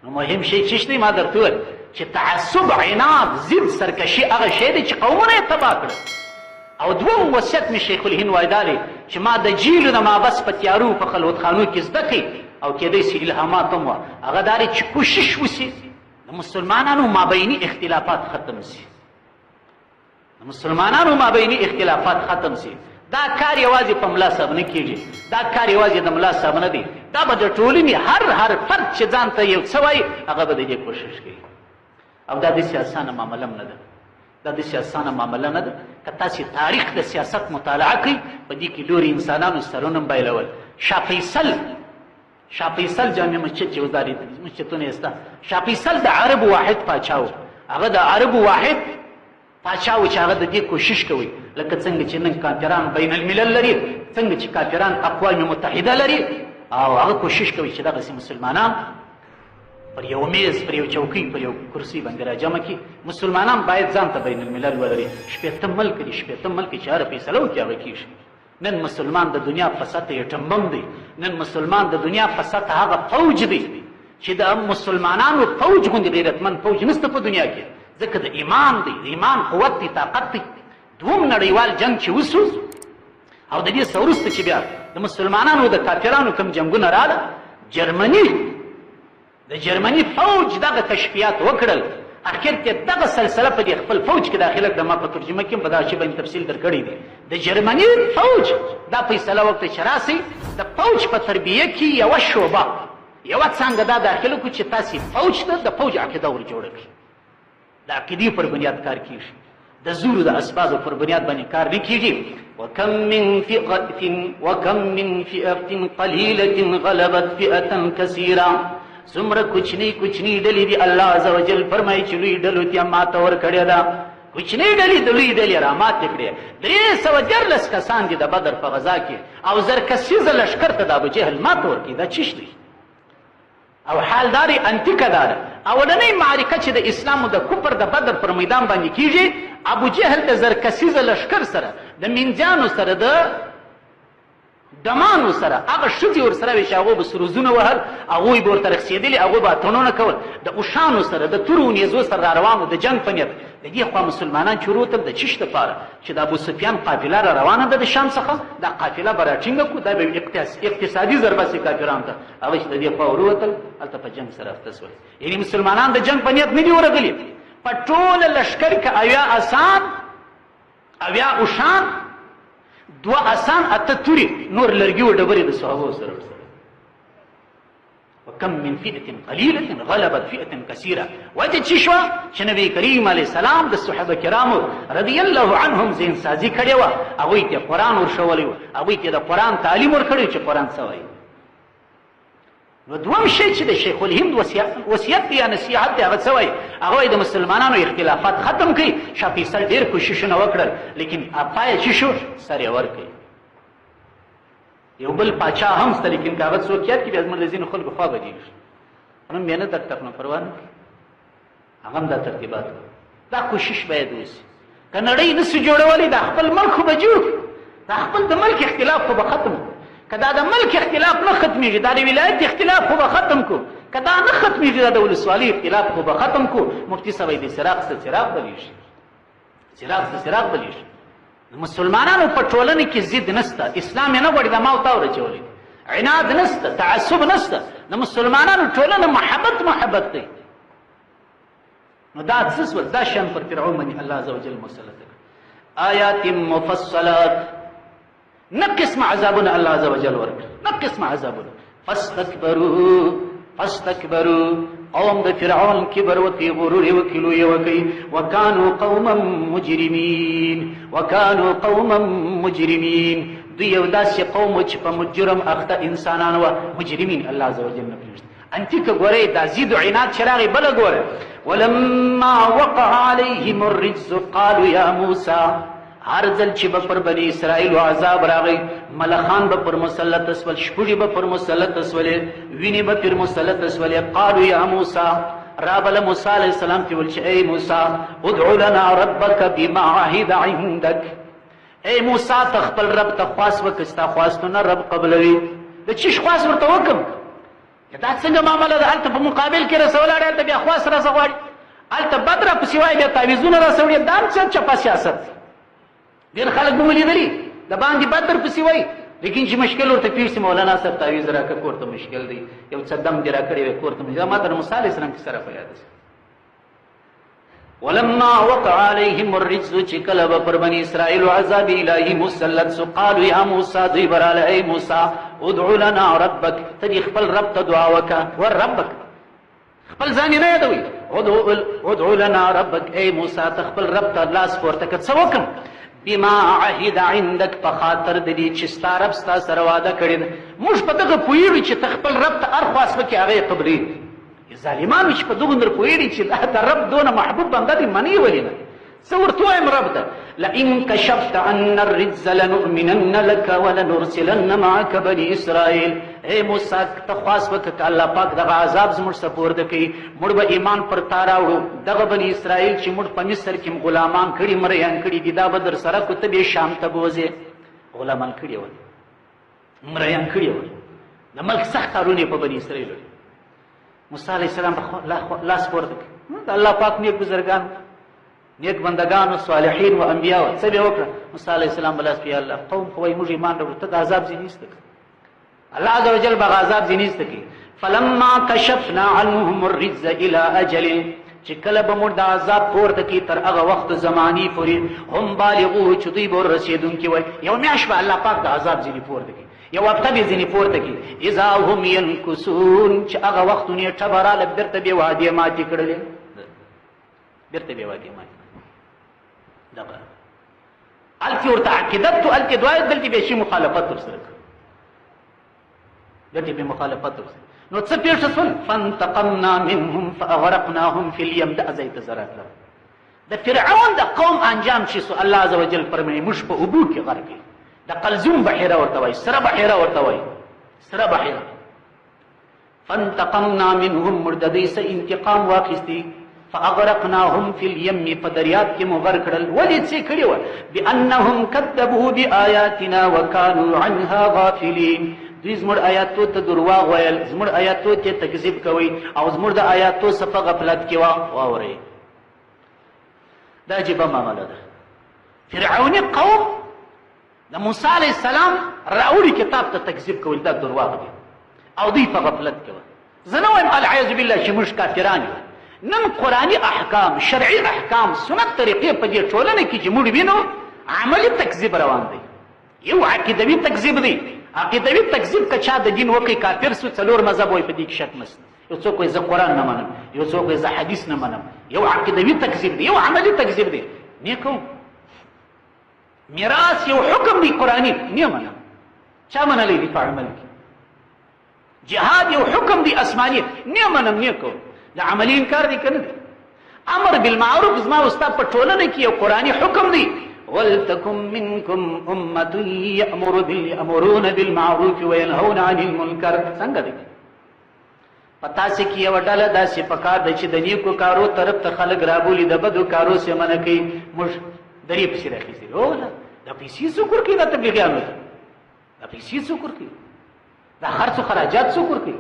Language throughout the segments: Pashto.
نو مهم شی چې دی ما درته وویل چې تعصب، عناد، ضد، سرکشي هغه شی دی چې قومونه یې تباه کړل. او دوم وصیت مې شیخ الهند وایي دا دی چې ما د جیلو نه مابس په تیارو په خلوتخانو کې زده کړي او کېدای سي الهامات هم وه، هغه دا دی چې کوشش وسي د مسلمانانو مابیني اختلافات ختم سي، د مسلمانانو مابیني اختلافات ختم سي. دا کار یوازې په ملا صاحب نه کېږي، دا کار یوازې د ملا صاحب نه دی، دا به د ټولنې هر هر فرد چې ځان ته یو څه وایي هغه به د دې کوشش کوي. او دا داسې اسانه معامله هم نه ده، دا داسې اسانه معامله نه ده. که تاسې تاریخ د سیاست مطالعه کوئ په دې کې لوري انسانانو سرونه هم بایلول. شاه فیصل، شاه فیصل جامع مسجد چې اوس دا مسجدونه یې سته، شاه فیصل د عربو واحد پاچا و، هغه د عربو واحد پاچا و چې هغه د دې کوشش کوي لکه څنګه چې نن کافران بین الملل لري، څنګه چې کافران اقوام متحده لري، او هغه کوشش کوي چې دغسې مسلمانان پر یو میز، پر یو چوکۍ، پر یو کرسي باندې راجمع کړي. مسلمانان باید ځان ته بین الملل ولري. 60 ملک دي، 60 ملک چې هره فیصله وکړي هغه کېږي. نن مسلمان د دنیا په سطح اټم بم دی، نن مسلمان د دنیا په سطح هغه فوج دی چې د مسلمانانو فوج غوندې غیرتمن فوج نشته په دنیا کې، ځکه د ایمان دی، د ایمان قوت دی، طاقت دی. دوم نړیوال جنگ چې وسو او د دې څخه وروسته چې بیا د مسلمانانو د کافرانو کوم جنګونه راغله، جرمني، د جرمني فوج دغه کشفیات وکړل. اخر کې دغه سلسله په دې خپل فوج کې داخله کړه. ما په ترجمه کې هم په دغه شی باندې تفصیل درکړی دی. د جرمني فوج دا فیصله وکړه چې راسئ د فوج په تربیه کې یوه شعبه، یوه څانګه دا داخله کړو چې تاسې فوج ته د فوج عقیده ور جوړه کړئ. د عقیدې پر بنیاد کار کیږي، د زور د اسبابو پر بنیاد باندې کار نه کیږي. وکم من فئة وکم من فئة قلیلة غلبت فئة کثیرة. څومره کوچنۍ کوچنۍ ډلې دي، الله عز وجل فرمایي چې لوی ډلو ته ماته ورکړې ده. کوچنۍ ډلې د لوی ډلې راماتې کړې. 313 کسان دي د بدر په غذا کې او زر کسیزه لښکر ته د ابوجهل ماته ورکړي. دا چیش دی؟ او حال دا دی، انتیکه دا ده. اولنۍ معرکه چې د اسلام او د کفر د بدر پر میدان باندې کیږي، ابو جهل د زر کسیزه لښکر سره، د مینځیانو سره، د ډمانو سره، هغه ښځې ورسره وې چې هغو به سروزونه وهل، هغوی به ورته رقصېدلې، هغوی به اتڼونه کول، د اوښانو سره، د تورو نیزو سره را روان وو د جنګ په نیت. د دې خوا مسلمانان چې وروتل د چیش دپاره چې د ابو سفیان قافله را روانه ده د شام څخه، دا قافله به راټینګه کړو، دا به اقتصادي ضربه سي کافرانو ته. هغه چې د دې خوا وروتل هلته په جنګ سره اخته سول. یعنې مسلمانان د جنګ په نیت نه دي ورغلي. په ټوله لښکر کې 70 اسان، 70 اوښان، 2 اسان، 8 تورې، نور لرګي او ډبرې د صحابو سره ورسره. وکم من فئة قلیلة غلبت فئة کثیرة. وجه چې شوه چې نبی کریم علیه السلام د صحابه کرامو رضی الله عنهم ذهن سازي کړې وه، هغوی ته قرآن ورښولی و، هغوی ته د قرآن تعلیم ورکړی چې قرآن څه وایي. نو دوم شی چې د شیخ الهند وصیت دی یا نصیحت دی، هغه څه وایي؟ هغه وایي د مسلمانانو اختلافات ختم کړئ. شاه فیصل ډېر کوششونه وکړل، لیکن پای چې شو سر یې ورکړي. یو بل پاچا هم شته، لیکن که هغه څوک یاد کړي بیا زموږ د ځینو خلکو خوا بدېږي، نوم یې نه درته اخلم، پروا نه کوي. هغه هم دا ترتیبات وو. دا کوشش باید وشي. که نړۍ نسو جوړولی، دا خپل ملک خو به جوړ کړو، دا خپل د ملک اختلاف خو به ختم کړو. که دا د ملک اختلاف نه ختمېږي، دا د ولایت اختلاف خو به ختم کړو. که دا نه ختمېږي، دا د ولسوالۍ اختلاف خو به ختم کړو. مفتي صاحب د څراغ څه څراغ بلېږي، څراغ څه څراغ بلېږي. د مسلمانانو په ټولنه کې ضد نشته، اسلام یې نه غواړي، دا ما او تا ورچولی دی. عناد نشته، تعصب نشته، د مسلمانانو ټولنه محبت محبت دی. نو دا څه سول؟ دا شیان پر فرعون باندې الله عز وجل مسلط کړ. آیات مفصلات، نه قسم عذابونه الله عز وجل ورکړ، نه قسم عذابونه. فاستکبروا، فاستکبروا، قوم د فرعون کبر وکي، غرور یې وکي، لوی یې وکي. وکانو قوما مجرمین، وکانو قوما مجرمین. دوی یو داسې قوم و چې په مجرم اخته انسانان وه، مجرمین الله عز وجل نه پرېږدي. انتي که ګورئ دا ضد و عناد چې راغی، بله ګوره. ولما وقع عليهم الرجز قالوا يا موسى. هر ځل چې به پر بني اسرائیلو عذاب راغی، ملخان به پر مسلط سول، شپږي به پر مسلط سولې، وینې به پر مسلط سولې. قالوا یا موسی، رابله موسی علیه السلام ته ویل چې ای موسی ادعو لنا ربک بما عهد عندک. ای موسی ته خپل رب ته خواست وکړه، ستا خواستونه رب قبلوي. د چیش خواست ورته وکړم؟ دا څنګه معامله ده؟ هلته په مقابل کې راسه ولاړ، هلته بیا خواست راسه غواړي، هلته بد راپسې وایي، بیا تعویذونه راسه وړي. دا هم څه چپه سیاست. ډېر خلک به مو لیدلي د باندې بد درپسې وایي، لیکن چې مشکل ورته پېښ شي، مولانا صاحب تعویذ راکړه، کور ته مشکل دی، یو څه دم دې راکړی وی، کور ته مشکل. ما ته د موسی علیه السلام کیسه را په یاد شوه. ولما وقع عليهم الرجز، چې کله به پر بني اسرائیل عذاب الهي مسلط سو، قالوا یا موسی، دوی به راله، ای موسی ادعو لنا ربک، ته دې خپل رب ته دعا وکړه. ور ربک خپل ځان یې نه یادوي، ادعو لنا ربک، ای موسی ته خپل رب ته لاس پورته کړه. څه وکړم؟ بما عهد عندك، په خاطر د دې چې ستا رب ستا سره وعده کړې ده. موږ په دغه پوهېږو چې ته خپل رب ته هر خواست وکړې، هغه یې قبلوي. ظالمانو چې په دغه پوهېږي چې دا د رب دونه محبوب بنده دی، مني ولې نه؟ څه ورته ووایم رب ته؟ لئن کشفت عنا الرجز لنؤمنن لك ولنرسلن معك بني اسرائیل. ای موسی ته خواست وکړه که الله پاک دغه عذاب زموږ څخه پورته کړي، موږ به ایمان پر تا راوړو. دغه بني اسرائیل چې موږ په مصر کې غلامان کړي، مریان کړي دي، دا به در سره کو، ته به شام ته بوځې. غلامان کړي ول، مریان کړي ول، د ملک سخت کارونه یې په بني اسرائیل. موسی علیه السلام لاس پورته کړ. د الله پاک نیک بزرګان، نیک بندگانو، صالحین و انبیا و، څه به وکړه؟ موسی علیه السلام به لاس په الله، قوم خو وایي موږ ایمان راوړو، ته د عذاب ځینې ایسته کړه. الله عز وجل به عذاب ځینې ایسته کړي. فلما کشفنا عنهم الرجز الى اجل، چې کله به موږ د عذاب پورته کړي تر هغه وخت زماني پورې، هم بالغوه، چې دوی به ورسېدونکي وای. یو میاشت به الله پاک د عذاب ځینې پورته کړي، یو هفته به ځینې پورته کړي. اذا هم ینکسون، چې هغه وخت نیټه به راله، بېرته بې وعدې ماتې کړلې، بیرته بیا وادي ماتې دغه هلته ورته عقیدت، هلته دعا، دلته بیا شي مخالفت ورسره کړ، دلته بیا مخالفت ورسره. نو څه پېښه سول؟ فانتقمنا منهم فاغرقناهم فی الیم. د ځای ته زه راتلم. د فرعون د قوم انجام چې سو، الله عز وجل فرمایي موږ په اوبو کې غرق کړي. د قلزوم بحیره ورته وایي، سره بحیره ورته وایي، سره بحیره. فانتقمنا منهم، موږ د دوی څه انتقام واخیستی. فاغرقناهم فی الیم، په دریاب کې مو غرق کړل. ولې؟ څه کړي وه؟ بانهم کذبوا بآیاتنا وکانوا عنها غافلین. دوی زموږ آیاتو ته درواغ ویل، زموږ آیاتو ته تکذیب کوي، او زموږ د آیاتو څخه په غفلت کې وه. واورئ، دا عجیبه معامله ده. فرعوني قوم د موسی علیه السلام راوړي کتاب ته تکذیب کول، دا درواغ دي، او دوی په غفلت کې وه. زه نه وایم العیاذ بالله چې موږ کافران یو. نن قرآني احکام، شرعي احکام، سنت طریقې په دې ټولنه کې چې موږ وینو، عملي تکذیب روان دی. یو عقیدوي تکذیب دی. عقیدوي تکذیب که چا د دین وکړي کافر سو، څلور مذهب وایي، په دې کې شک نشته. یو څوک وایي زه قرآن نه منم، یو څوک وایي زه حدیث نه منم. یو عقیدوي تکذیب دی، یو عملي تکذیب دی. نه کوم میراث یو حکم دی قرآني، نه منم، چا منلی دی په عمل کې؟ جهاد یو حکم دی آسماني، نه منم، نه کوم. د عملي انکار دی که نه دی؟ امر بالمعروف زما او ستا په ټولنه کې یو قرآني حکم دی. ولتکن منکم امة یأمرون بالمعروف وینهون عن المنکر. څنګه دی؟ په تاسې کې یوه ډله داسې پکار ده چې د نیکو کارو طرف ته خلک رابولي، د بدو کارو څخه منع کوي. موږ درې پسې راخیستې، دا پیسې څوک ورکوي؟ دا تبلیغیانو ته دا پیسې څوک ورکوي؟ دا خرڅ خراجات څوک ورکوي؟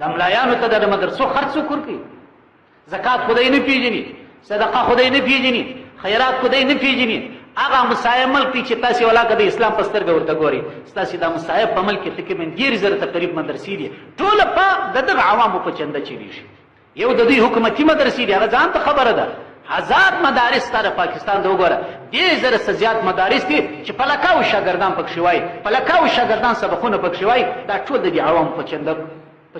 د ملایانو ته د مدرسو خرڅ څوک ورکوي؟ زکات خدای نه پیژني، صدقه خدای نه پیژني، خیرات خدای نه پیژني. هغه همسایه ملک دی چې تاسې ولاکه د اسلام په سترګه ورته ګورئ، ستاسې د همسایه په ملک کې تقریبا 30,000 تقریب مدرسې دي، ټوله په د دغه عوامو په چنده چلېږي. یو د دوی حکومتي مدرسې دي، هغه ځان ته خبره ده. آزاد مدارس ستا د پاکستان ته وګوره، 30,000 څخه زیات مدارس دي چې په لکاو شاګردان پکښې وایي، په لکاو شاګردان سبقونه پکښې وایي. دا ټول د دې عوامو په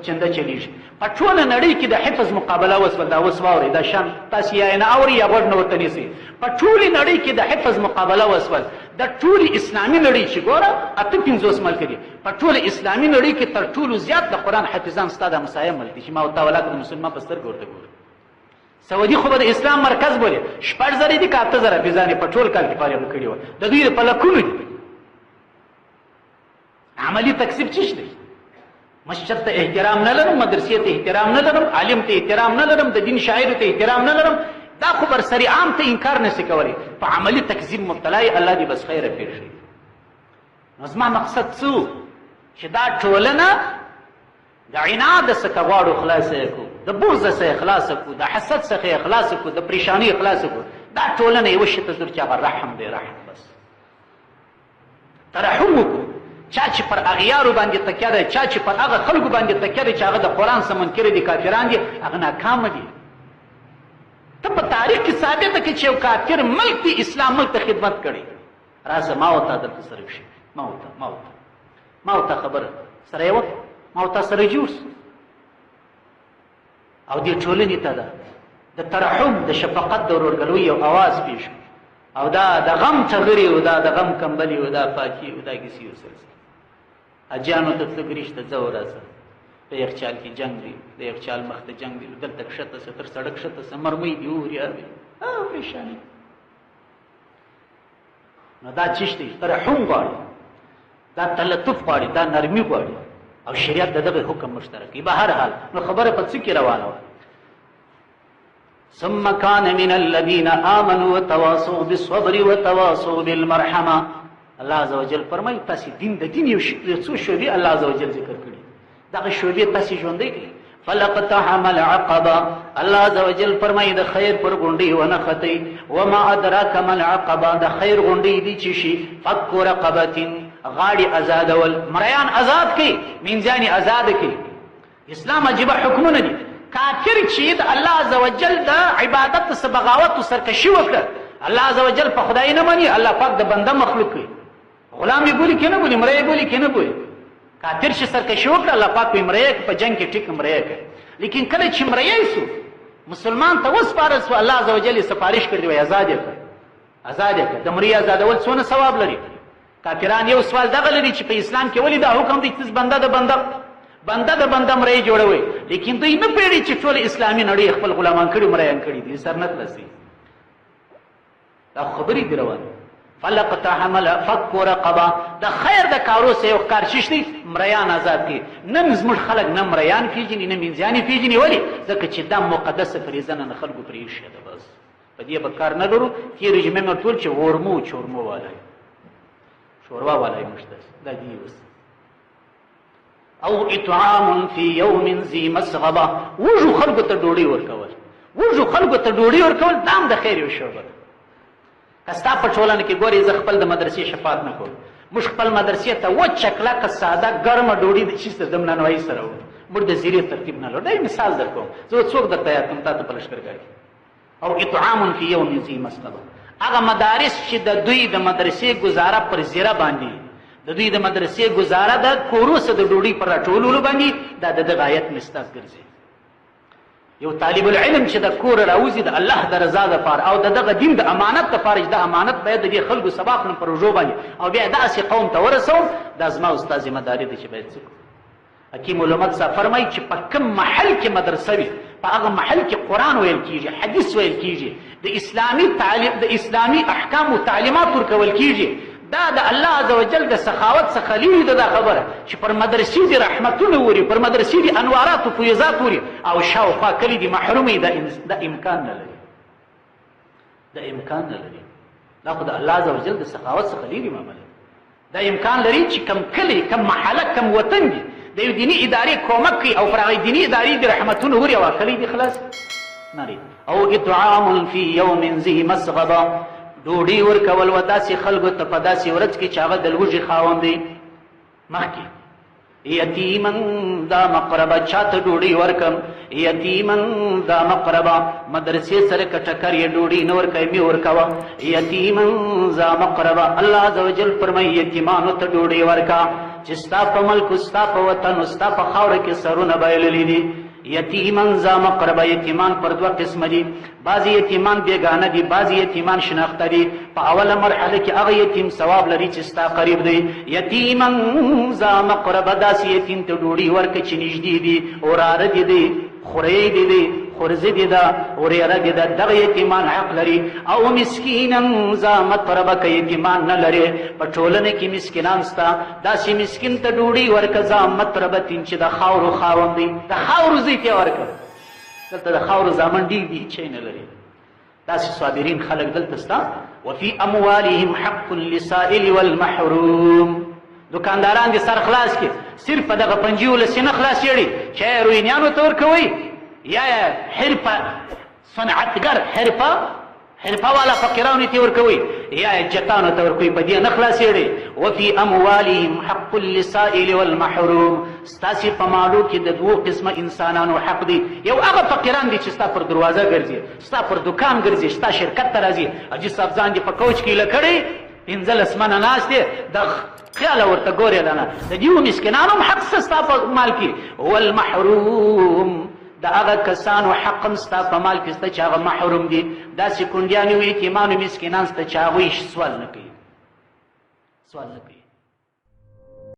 چنده چلیږي. په ټوله نړۍ کې د حفظ مقابله وسوه. دا اوس واورئ، دا شان تاسې یا نه اورئ یا غوږ نه ورته نیسئ. په ټولې نړۍ کې د حفظ مقابله وسول. د ټولې اسلامي نړۍ چې ګوره 58 ملک دي، په ټوله اسلامي نړۍ کې تر ټولو زیات د قرآن حافظان ستا د همسایه ملک دي چې ما او تا ولاکه د مسلمان په سترګه ورته ګورو. سعودي خو به د اسلام مرکز بولي، 6,000 دي که 8,000 حافظان یې په ټول کال کې فارغ کړي وه، د دوی په لکونو دي. عملي تکذیب څه دی؟ مسجد ته احترام نه لرم، مدرسې ته احترام نه لرم، عالم ته احترام نه لرم، د دین شاعر ته احترام نه لرم، دا خو بر سری عام ته انکار نشي کولی. په عملي تکذیب مبتلا یې، الله دې بس خیره پېښ شي. نو زما مقصد څه چې دا ټولنه د عناد څخه غواړو خلاص یې کړو، د بغض څخه خلاص کړو، د حسد څخه خلاص کړو، د پریشانی خلاص کړو. دا ټولنه یو شي ته ضرور چې هغه رحم دی، رحم بس ترحم وکړو. چا چې پر اغیارو باندې تکیه ده، چا چې پر هغه خلکو باندې تکیه ده چې هغه د قرآن څخه منکر دي، کافران دي، هغه ناکامه دي. ته په تاریخ کې ثابته کړې چې یو کافر ملک دی اسلام ملک ته خدمت کړي. راځه ما او تا دلته سره وشي، ما او تا ما او تا ما او تا خبره سره یې وکړه، ما او تا سره جوړ سو. او دې ټولنې ته ده د ترحم، د شفقت، د ورورګلوۍ یو اواز پېښ کړو. او دا د غم ټغرې او دا د غم کمبلې او دا پاکي او دا کیسې او سلسلې. حاجیانو ته تلو ګریش ته ځه وراځه، په یخچال کې جنګ دی، د یخچال مخ ته جنګ دی، دلته کښته سه، تر سړک کښته سه، مرمۍ دي اوري اوري، پرېشاني. نو دا چیش دی؟ ترحم غواړي، دا تلطف غواړي، دا نرمي غواړي، او شریعت د دغه حکم مشترک دی. به هر حال نو خبره په څه کې روانه وه؟ ثم كان من الذين آمنوا وتواصوا بالصبر وتواصوا بالمرحمة. الله عز وجل فرمایي تاسې دین د دین یو څو شعبې الله عز وجل ذکر کړي، دغه شعبې تاسې ژوندۍ کړئ. فلقتحم العقبة، الله عز وجل فرمایي د خیر پر غونډۍ ونه ختئ. وما ادراک ما العقبة، د خیر غونډۍ دي چې شي فک رقبة، غاړې ازادول، مریان ازاد کړئ، مینځیانې ازاد کړئ. اسلام عجیبه حکمونه دي. کافر چې د الله عز وجل د عبادت څخه بغاوت او سرکشي وکړه، الله عز وجل په خدای نه مني، الله پاک د بنده مخلوق کوي، غلام یې بولي که نه بولي، مری یې بولي که نه بولي. کافر چې سرکشي وکړه، الله پاک یې مریی په جنګ کې ټیک مریی کړ. لیکن کله چې مریی سو، مسلمان ته وسپارل سو، الله عز وجل یې سفارش کړی دی، وایي ازاد یې کړ، ازاد یې کړ. د مریي ازادول څونه ثواب لري؟ کافران یو سوال دغه لري چې په اسلام کې ولې دا حکم دی چې بنده د بنده بنده د بنده مریی جوړوي، لیکن دوی نه پوهېږي چې ټول اسلامي نړۍ خپل غلامان کړي، مریان کړي دي، سر نه خلاصوي. دا خبرې دي روانې. فلقتحم فک رقبه، د خیر د کارو څخه یو کار چیش دی؟ مریان آزاد کړي. نن زموږ خلک نه مریان پیژني، نه مینځیانې پیژني. ولې؟ ځکه چې دا مقدسه فریضه نن خلکو پرې ایښې ده. بس په دې به کار نه لرو. تېرې جمعې مې ټول چې غورمو چورمو والا شوروا والا یې موږ ته دا دي اوس. او اطعام فی یوم ذی مسغبه، وږو خلکو ته ډوډۍ ورکول، وږو خلکو ته ډوډۍ ورکول دا هم د خیر یو شعبه ده. که ستا په ټولنه کې ګورې، زه خپل د مدرسې شفاعت نه کوم، موږ خپل مدرسې ته وچه کلکه ساده ګرمه ډوډۍ د چیز ته د نانوایي سره وړو، موږ د زیرې ترتیب نه لرو. دا یو مثال در کوم، زه څوک درته یاد کړم تا ته په لښکرګاه کې. او اطعام فی یوم ذی مسغبه، هغه مدارس چې د دوی د مدرسې ګزاره پر زیره باندې، د دوی د مدرسې ګزاره د کورو څخه د ډوډۍ پر راټولولو باندې، دا د دغه آیت مصداق ګرځي. یو طالب العلم چې د کور راوځي د الله د رضا لپاره او د دغه دین د امانت لپاره، چې دا امانت باید د دې خلکو سبا کړم پر اوږو باندې او بیا داسې قوم ته ورسوم، دا زما استاد ذمه داري ده چې باید څه کړم. حکیم الامت صاحب فرمایي چې په کوم محل کې مدرسه وي، په هغه محل کې قرآن ویل کیږي، حدیث ویل کیږي، د اسلامي تعلیم، د اسلامي احکامو تعلیمات ورکول کیږي. دا د الله عز وجل د سخاوت څخه لرې ده دا خبره چې پر مدرسې دې رحمتونه وري، پر مدرسې دې انوارات او فیضات وري، او شاوخوا کلي دې محرومې. دا امکان نه لري، دا امکان نه لري. دا خو د الله عز وجل د سخاوت څخه لرې معامله. دا امکان لري چې کم کلی، کم محله، کم وطن دي د یو دیني ادارې کومک کوي او پر هغې دیني ادارې دې رحمتونه وري او کلی دې خلاص نه لري. او اطعام فی یوم ذی مسغبه، ډوډۍ ورکول و داسې خلکو ته په داسې ورځ کې چې هغه د لوږې خاوند دی. مخکې یتیما دا مقربه، چاته ډوډۍ ورکم؟ یتیما دا مقربه، مدرسې سره که ټکر یې ډوډۍ نه ورکوي، مې ورکوه. یتیما ذا مقربه، الله عز وجل فرمایي یتیمانو ته ډوډۍ ورکه چې ستا په ملک، ستا په وطن، ستا په خاوره کې سرونه بایللي دي. یتیما ذا مقربه، یتیمان پر دوه قسمه دي، بعضې یتیمان بېګانه دي، بعضې یتیمان شناخته دي. په اوله مرحله کې هغه یتیم ثواب لري چې ستا قریب دی. یتیما ذا مقربه، داسې یتیم ته ډوډۍ ورکړه چې نږدې دي، وراره دي دی، خورې دي دی، خورزه دي ده، ورېره دي ده، دغه یتیمان حق لري. او مسکینا ذا متربه، که یتیمان نه لري، په ټولنه کې مسکینان سته، داسې مسکین ته ډوډۍ ورکړه ذا متربتین چې د خاورو خاوند دی، د خاورو زوی ته یې ورکړه. دلته د خاورو زامن ډېر دي، هېڅ شی نه لري. داسې صابرین خلک دلته سته. وفي اموالهم حق للسائل والمحروم، دکانداران دې سر خلاص کړي، صرف په دغه پنجیو لسې نه خلاصېږي چې هیروینیانو ته ورکوئ یا حرفه صنعتګر حرفه حرفه والا فقیرانو ته ورکوي یا جتانو ته ورکوي، په دې نه خلاصېږي. وفي اموالهم حق للسائل والمحروم، ستاسې په مالو کې د دوو قسمه انسانانو حق دی. یو هغه فقیران دي چې ستا پر دروازه ګرځي، ستا پر دکان ګرځي، ستا شرکت ته راځي، حاجي صاحب ځان دې په کوچ کې ایله کړی، 15 منه ناست دی، د خیاله ورته ګورې نه، د دیو مسکینانو هم حق څه ستا په مال کې. والمحروم، د هغه کسانو حق هم ستا په مال کې سته چې هغه محروم دي، داسې کونډیانې او یتیمانو مسکینان سته چې هغوی سوال نه کوي، سوال نه کوي.